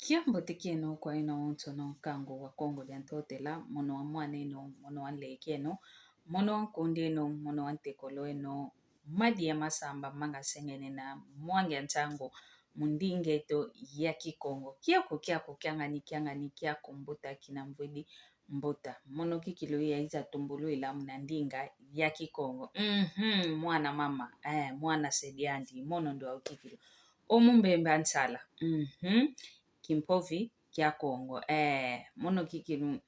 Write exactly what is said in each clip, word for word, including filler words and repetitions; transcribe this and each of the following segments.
Kiambote kieno kwa eno onsono nkangu wa Kongo dia Ntotela, mono wa mwan'eno, mono wa nlek'eno, mono wa nkund'eno, mono wa ntekol'eno, Madia Masamba, manga sengene na mwangi a nsangu mu nding'eto ya Kikongo. Kiaku, kiaku, kiangani, kiangani, kiaku mbuta kina mvwidi mbuta. Mono kikilu yayiza tumbulwila muna ndinga ya Kikongo. Mhm, mwana mama, eh, mwana se diandi, mono ndo au kikilu. Omu mbemba nsala. Mhm. Kimpovi kia Kongo. Eh, mono kikilu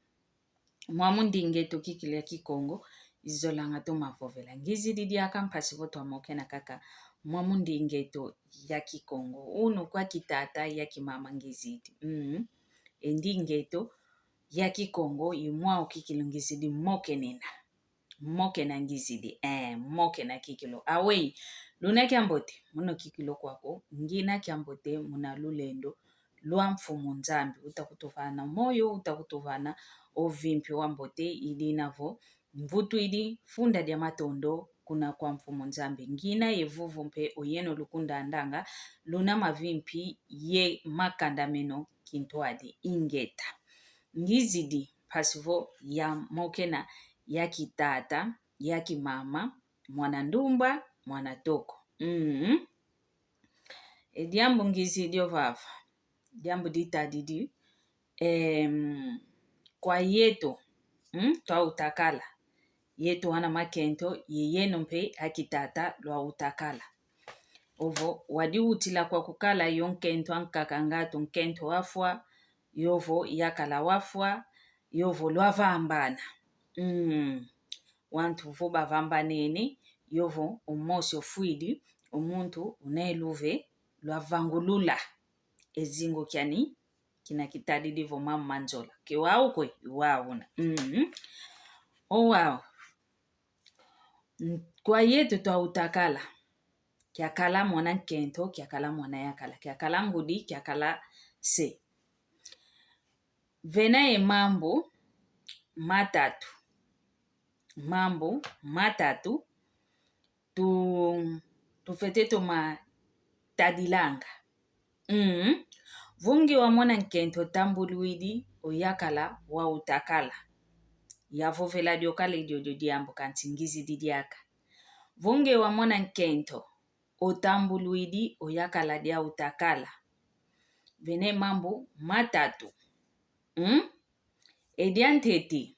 mwa mu nding'eto kikilu ya Kikongo, izolanga toma vovela. Ngizidi diaka mpasi vo twamokena kaka mwa mu nding'eto ya Kikongo. Unu kwa kitata ya kimama ngizidi. Mm. E nding'eto ya Kikongo, i mwau kikilu ngizidi mokenena. Mokena ngizidi, eh, mokena kikilu. Awei, luna kiambote, mono kikilu kwaku, ngina kiambote muna lulendo lwa Mfumu Nzambi. Uta kutuvana moyo, uta kutuvana ovimpi wambote, idina vo mvutwidi funda dia matondo kuna kwa Mfumu Nzambi. Ngina ye vuvu mpe oyeno lukundandanga, luna mavimpi ye makandameno kintwadi. Ingeta. Ngizidi mpasi vo yamokena ya kitata, ya kimama, mwana ndumba, mwana toko. Mm. E diambu ngizidi ovava, diambu ditadidi, em, kwa yeto, mm, twautakala. Yeto wana makento, ye yeno mpe a kitata lwautakala. Ovo wadi utila kwa kukala yo nkento ankaka ngatu nkento wafwa, yovo yakala wafwa, yovo lwavambana. Mm. Wantu vo bavambanene, yovo omosi ofwidi, omuntu uneluve lwavangulula. Ezingo kiani, kina kitadidi vo mama nzola. Ke wau kwe, wau na. Mm. O wau. N-, kwa yeto twautakala. Kiakala mwana nkento, kiakala mwana yakala, kiakala ngudi, kiakala se. Vena ye mambu matatu. Mambu matatu tu, tufete toma tadilanga. Mm. Vo nge wa mwana nkento tambulwidi oyakala wautakala. Yavovela diokala idiodio diambu kansi ngizidi diaka. Vo nge wa mwana nkento otambulwidi oyakala diautakala. Vene mambu matatu. Mm? E diantete.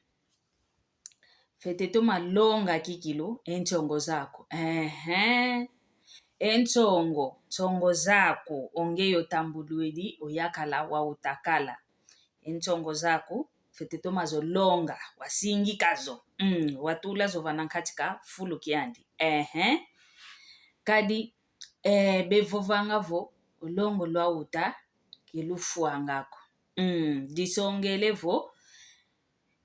Fete toma longa kikilu e nsongo zaku. Ehe. E nsongo, nsongo zaku, o nge yo tambulwidi oyakala wautakala. E nsongo zaku, fete toma zo longa, wasingika zo. Mm, watula zo vana nkati ka fulu kiandi. Ehe. Kadi, eh, bevovanga vo, o longo lwauta, ke lufwanga ko. Mm, disongele vo,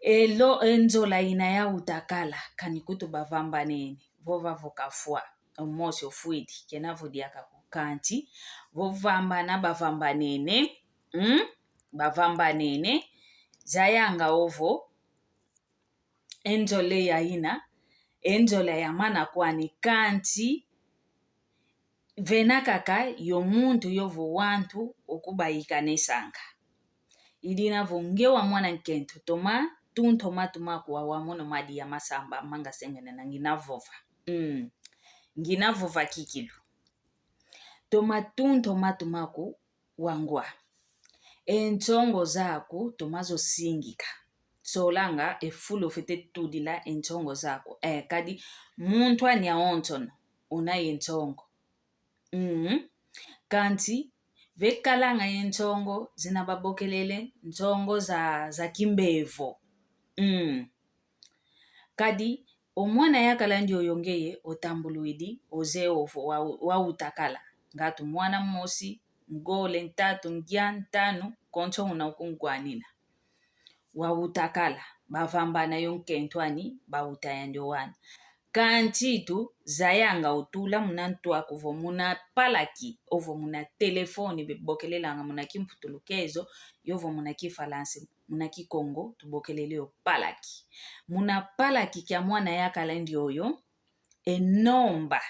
elo, e nzola ina yautakala, kani kutu bavambanene, vova vo kafwa, omosi ofwidi, kena vo diaka ko kansi, vo vambana bavambanene, mm, bavambanene, zayanga ovo, e nzola yaina, e nzola yamana kwani kansi, vena kaka yo muntu yovo wantu okubaikanisanga. Idina vo nge wa mwana nkento, toma tunto matu maku wawa mono Madia Masamba, manga sengene na ngina vova. Mm. Ngina vova kikilu. Toma tunto matu maku wangwa. E nsongo zaku toma zo singika. Solanga e fulu fete tudila e nsongo zaku. Eh, kadi muntu ania onsono una ye nsongo. Mm. Kansi, vekalanga ye nsongo zina babokelele nsongo za, za kimbevo. Mm. Kadi, o mwana yakala ndioyo ngeye otambulwidi, ozeye ovo wa, wautakala. Ngatu mwana mosi, ngole, ntatu, ngia, ntanu, konso una ukungwanina. Wautakala, bavambana yo nkento ani, bauta yandi o wana. Kansi tu, zayanga otula muna ntu aku vo muna palaki, ovo muna telefoni, bebokelelanga muna kimputulukezo, yovo muna kifalansi, muna Kikongo, tubokelele yo palaki. Muna palaki kia mwana yakala ndioyo, e nomba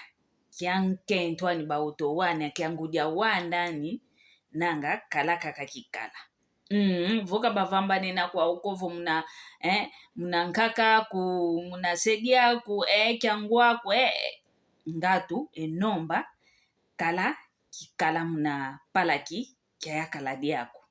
kia nkento ani bauta o wana, kia ngudi a wana ani, nanga kala kaka kikala. Mm, vo ka bavambanena kwau ko vo muna, eh, muna nkaka aku, muna sedi aku, eh, kiangu aku, eh, ngatu, e nomba, kala kikala muna palaki kia yakala diaku.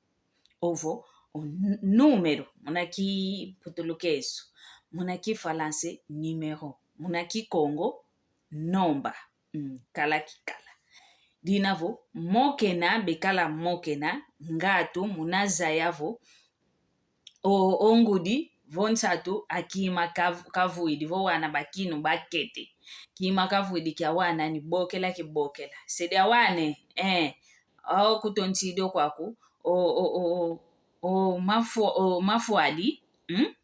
Ovo, o n-, número, muna kiputulukeso, muna kifalanse, numéro, muna kikongo, nomba. Mm, kala kikala. Dina vo, mokena, bekala mokena, ngatu, muna zaya vo, o, o ngudi, vo nsatu, akima kav-, kavwidi, vo wana bakinu, bakete. Kima kavwidi kia wana ni bokela kibokela. Sedi awane, eh, o kutontidi okwaku, o, o, o, o, o mafwa-, o mafwadi, mm?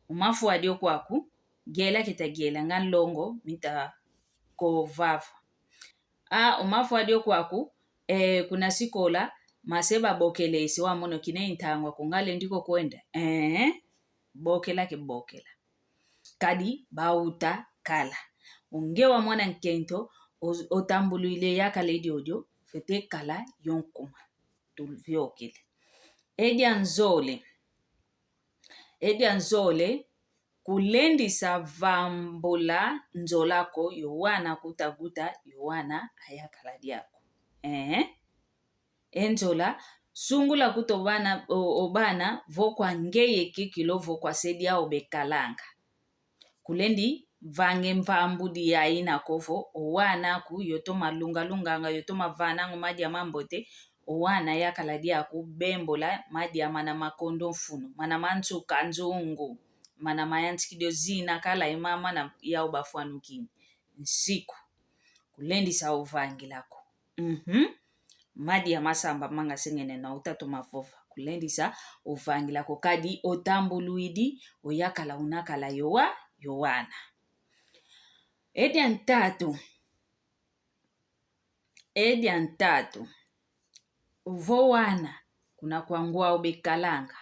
O mafwadi okwaku, gela keta gela, nga nlongo, mita kovava. A, o mafwadi okwaku, eh, kuna sikola, mase babokelese wa mono kina e ntangwa ko nga lendi ko kwenda. Eh, bokela kibokela. Kadi bauta kala. O nge wa mwana nkento, o, otambulwidi yakala ediodio, fwete kala yo nkuma. Tuviokele. Edia nzole. Edia nzole, kulendisa vambula nzola ko, yo wana kutaguta, yo wana ayakala diaku. Eh? E nzola, sungula kuto bana, o, o bana, vo kwa ngeye kikilu, vo kwa sedi au bekalanga. Kulendi vange mvambudi yayi nako vo, o wana aku, yo toma lungalunganga, yo toma vananga o madia mambote, o wana yakala diaku bembola madia mana makondo mfunu, mana mansuka nzungu, mana mayantikidi o zina kala e mama na yau bafwanukini. Nsiku. Kulendisa uvangila ko. Mhm. Madia masamba manga sengene na utatu mavova. Kulendisa uvangila ko kadi otambulwidi, oyakala unakala yo wa, yo wana. Edia ntatu. Edia ntatu. Vo wana, kuna kwa ngwau bekalanga.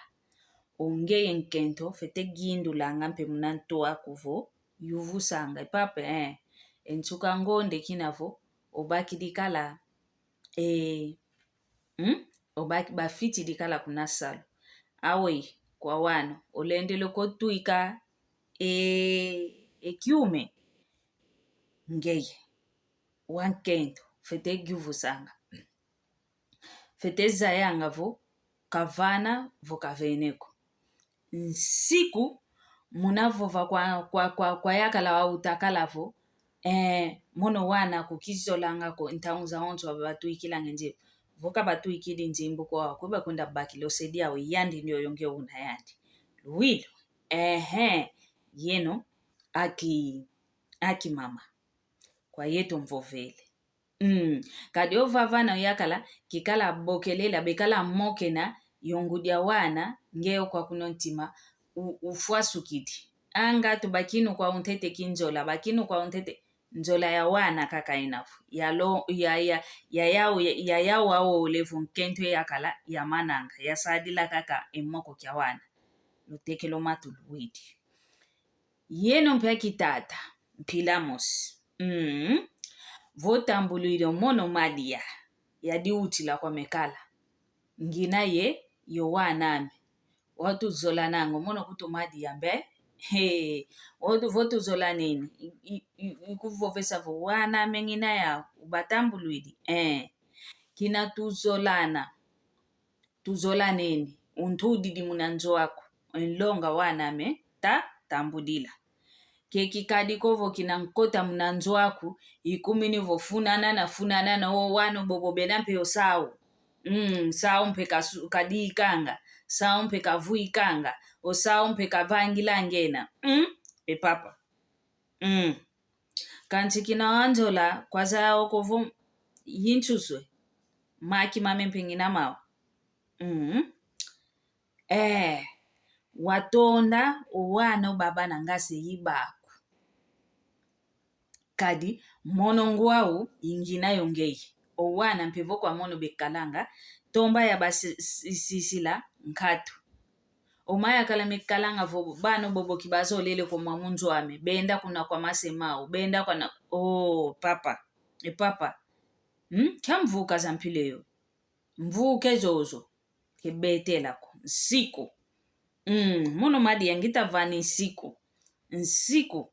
O ngeye nkento, fwete gindulanga mpe muna ntu aku vo, yuvusanga, e papa, eh. E nsuka ngonde kina vo, obakidi kala, eh, hmm? Obaki-, bafitidi kala kuna salu. Awe, kwa wano, olendele kotwika, eh, e kiume. Ngeye, wa nkento, fwete giuvusanga. Fwete zayanga vo, kavana, vo kavene ko. Nsiku, muna vova kwa, kwa, kwa, kwa yakala wa utakala vo, eh, mono wana kukizolanga ko, ntangu zawonso wa batwikilanga nzimbu. Vo ka batwikidi nzimbu ko, wa kwiba kwenda bakila o sedi au, yandi ndioyo nge una yandi. Luilu, ehe, yeno, aki, aki mama. Kwa yeto mvovele. Mm. Kadi ovava na yakala, kikala bokelela, bekala mokena, yo ngudi a wana, nge okwa kuno ntima, u-, ufwasukidi. Anga tu bakinu kwa untete kinzola, bakinu kwa untete, nzola ya wana kaka inafu. Ya lo-, ya, ya, ya, ya, ya, ya wa ole vo nkento yakala, ya mananga, ya sadila kaka e moko kia wana. Lutekelo matu luwidi. Yeno mpe akitata, mpila mosi. Mm. Vo tambulwidi o mono madia, yadi utila kwa mekala. Ngina ye, yo wan'ame. Wau tuzolananga o mono kuto madia mbe. He, wau tu-, vo tuzolanini. I, i, i, ikuvovesa vo wan'ame ngina yau, ubatambulwidi. Eh. Kina tuzolana. Tuzolaneni, untudidi muna nzo aku, enlonga wan'ame, ta, tambudila. Keki kadi ko vo kina nkota muna nzo aku, ikumini vo funanana, funanana, o wano bobo bena mpe o sau. Mm, sau mpe kasu-, kadikanga, sau mpe kavuikanga, o sau mpe kavangilanga ena. Mm, e papa. Mm. Kansi kina wanzola, kwa zaya oko vo, yinsuswe, maki mame mpe ngina mawa. Mm. Eh, watonda, o wana o baba na ngase ibaku. Kadi, mono ngwau, ingina yo ngeye. O wana mpe vo kwa mono bekalanga, tomba ya basi-, si-, sisila, nkatu. O mayakala mekalanga vo bana bobo kibazolele kwa mwa munzo ame. Benda kuna kwa mase mau. Benda kwa na, oh, papa. E papa. Hmm? Kia mvuka za mpila yo. Mvuke zozo. Kebetela ko. Nsiku. Mm, mono madia ngita vani nsiku. Nsiku.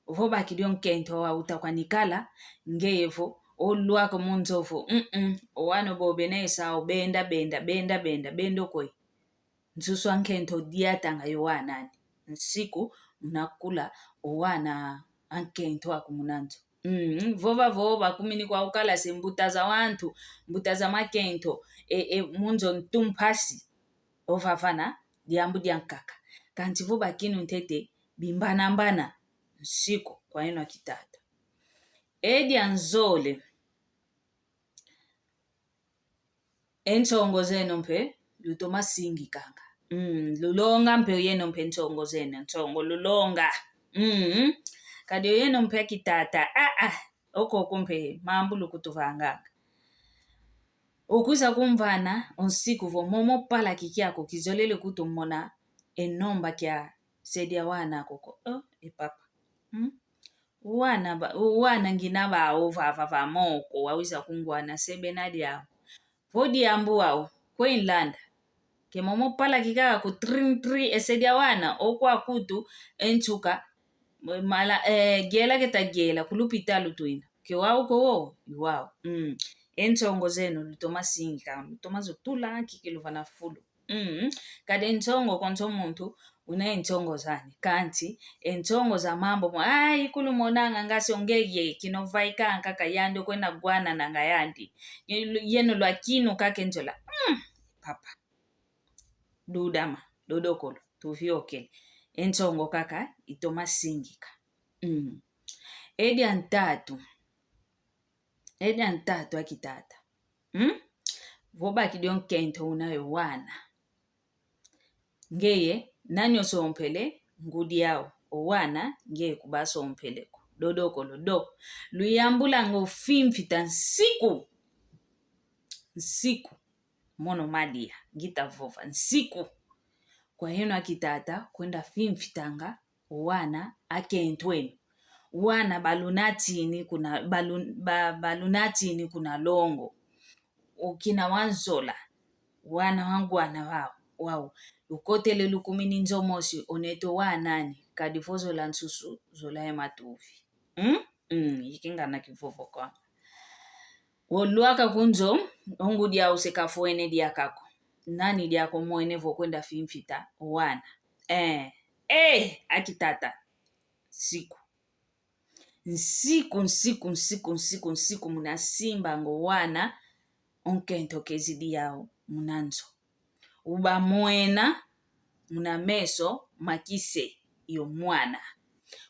Vo bakidi o nkento wa uta kwa nikala, ngeye vo, olwaka mu nzo vo, mm, mm, o wana bobe nesa, o benda, benda, benda, benda, benda okwe. Nsusu a nkento diatanga yo wana ani. Nsiku, muna kula, o wana a nkento aku muna nzo. Mm, vova vova, kumini kwa ukala se mbuta za wantu, mbuta za makento, e, e, mu nzo ntu mpasi. Ovavana, diambu diankaka. Kanti vo bakinu ntete, bimbanambana, nsiku, kwa eno a kitata. E dia nzole, e nsongo zeno mpe, lutoma singikanga. Mm, lulonga mpe oyeno mpe nsongo zeno, nsongo lulonga. Mm, kadi oyeno mpe a kitata, ah, ah, okoko mpe, mambu lukutuvanganga. Okwiza kumvana, o nsiku vo momo pala kikiako kizolele kutumona, e nomba kia se dia wana koko. Oh, e papa. Hmm? Wana ba, wana ngina bau vava va moko, wawiza kungwana se bena diau. Vo diambu wau, kwe nlanda. Ke momo pala kikaka ku trin tri e se dia wana, okwa kutu, e nsuka, mala, eh, gela keta gela, ku lupitalu twina. Ke wau ko wo, i wau. Mm. E nsongo zeno, lutoma singika, lutoma zo tula, kiki luvana fulu. Mm. Kadi e nsongo konso muntu, una e nsongo zani. Kanti, e nsongo za mambu mo, ai, kulumonanga ngasi ongeye, kino vaikanga kaka yandi okwenda gwanananga yandi. Yeno lwakinu kaka e nzola. Mm. Papa. Dudama, dodokolo, tuviokele. E nsongo kaka, itoma singika. Mm. E dia ntatu. E dia ntatu a kitata. Mm? Vo bakidi o nkento una yo wana. Ngeye, nani osompele, ngudi au. O wana, ngeye kubasompele ko. Dodokolo, do. Luyambulanga ofimfita nsiku. Nsiku. Mono madia, ngita vova, nsiku. Kwa eno a kitata, kwenda fimfitanga, o wana, a kento eno. Wana balunatini kuna, balun-, ba-, balunatini kuna longo. Okina wanzola, wana wangwana wau, wau. Lukotele lukumini nzo mosi, o neto wana ani, kadi vo zola nsusu, zola ye matuvi. Mm? Mm, ikingana kivovo kwa. Wolwaka ku nzo, o ngudi au se kafuene diaka ko. Nani diaka omwene vo kwenda fimfita, o wana. Eh, eh, a kitata. Nsiku. Nsiku, nsiku, nsiku, nsiku, nsiku, muna simbanga o wana, o nkento kezidi yau, muna nzo. Ubamwena muna meso ma kise yo mwana.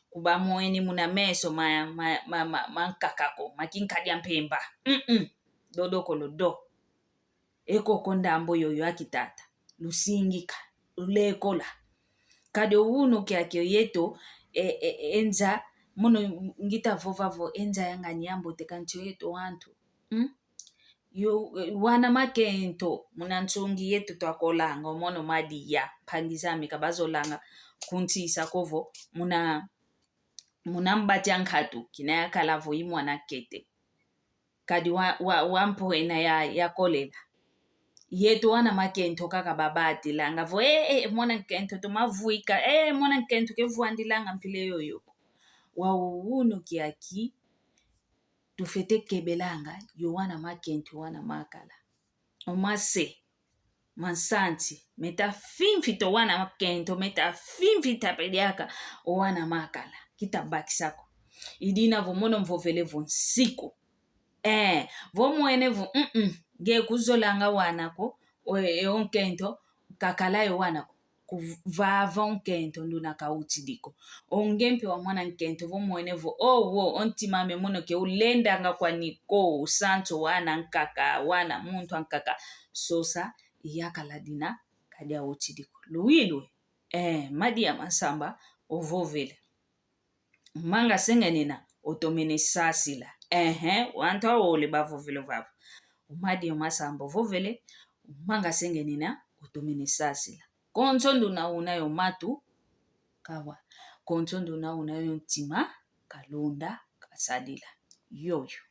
Kubamweni muna meso ma, ma, ma, ma, ma nkaka ko, ma kinkadia mpemba. Mm-mm. Dodokolo do. E koko ndambu yoyo a kitata. Lusingika, lulekola. Kadi o unu kiaki o yeto, e, e, e nza, mono ngita vova vo, e nza yangani yambote kanti o yeto wantu. Mm? Yo, eh, wana makento, muna nsungi yeto twakolanga, o mono madia, mpangi zame kabazolanga kunsisa ko vo, muna, muna mbati a nkatu, kina yakala vo i mwana kete. Kadi wa, wa, wa mpwena ya, yakolela. Yeto wana makento kaka babatilanga vo, eh, eh, mwana nkento toma vwika, eh, mwana nkento kevwandilanga mpila yoyo ko. Wau unu kiaki, tufete kebelanga, yo wana makento, wana makala. O mase, mansanti, meta fimfita o wana makento, meta fimfita pe diaka o wana makala. Kita bakisa ko. I dina vo mono mvovele vo nsiku. Eh, vo mwene vo, mm-mm, nge kuzolanga wana ko, o, e, o nkento, kakala yo wana ko. Kuvava o nkento nduna kautidi ko. Onge mpe wa mwana nkento vo mwene vo, o wo, o ntima ame mono ke ulendanga kwani ko, usantu wana nkaka, wana muntu a nkaka. Sosa, yakala dina, kadi autidi ko. Luwilwe, eh, madia masamba, ovovele. Manga sengenina, otomene sasila. Ehe, wantu awole bavovele vavo. O madia masamba ovovele, manga sengenina, otomene sasila. Konso nduna una yo matu, kawa. Konso nduna una yo ntima, kalunda, kasadila. Yoyo.